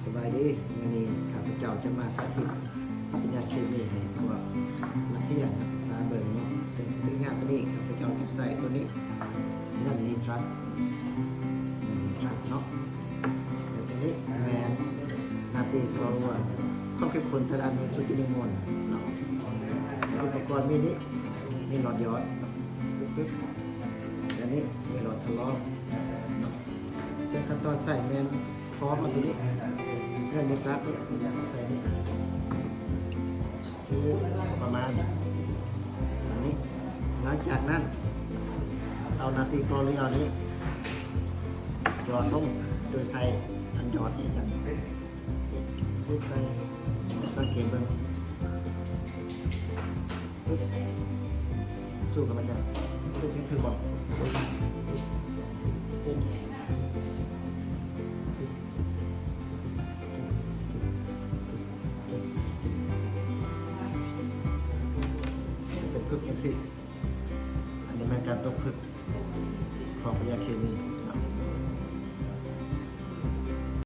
ສະບາຍດີ, ມື້ນີ້ຂ້າພະເຈົ້າຈະມາສາທິດປະຕິຍາເຄມີໃຫ້ພວກນັກຮຽນນັກສຶກສາເບິ່ງເນາະ. ເຊິ່ງປະຕິຍາໂຕນີ້ ຂ້າພະເຈົ້າຈະໃຊ້ໂຕນີ້ ເງິນນີຕຣັດ ເງິນນີຕຣັດເນາະ. ແລະໂຕນີ້ແມ່ນນາຕີຄລໍຣັວ, ຄວາມເຂັ້ມຂຸ້ນແຕ່ລະອັນມີສູນຈຸດໜຶ່ງໂມນເນາະ. ແລະອຸປະກອນມີນີ້ ມີຫຼອດຫຍອດເນາະ ປຶບໆ ແລະນີ້ມີຫຼອດທະລອງເນາະ. ເຊິ່ງຂັ້ນຕອນໃຊ້ແມ່ນ ພໍເອົາໂຕນີ້ ເງິນນີຕຣັດນີ້ໃສ່ນີ້ ຄືປະມານສ່ຳນີ້. ຫຼັງຈາກນັ້ນ ເອົານາຕີຄລໍເຣຍນີ້ ຫຍອດລົງໂດຍໃສ່ອັນຫຍອດນີ້ ຈັ່ງສູບໃສ່. ສັງເກດເບິ່ງ ປຶບ ສູບເຂົ້າມາ ປຶບ ເຫັນຄືບໍ່? ປຶບ ປຶບ ເປັນປຶກຈັ່ງຊີ້. ອັນນີ້ແມ່ນການຕົກປຶກຂອງປະຕິຍາເຄມີ.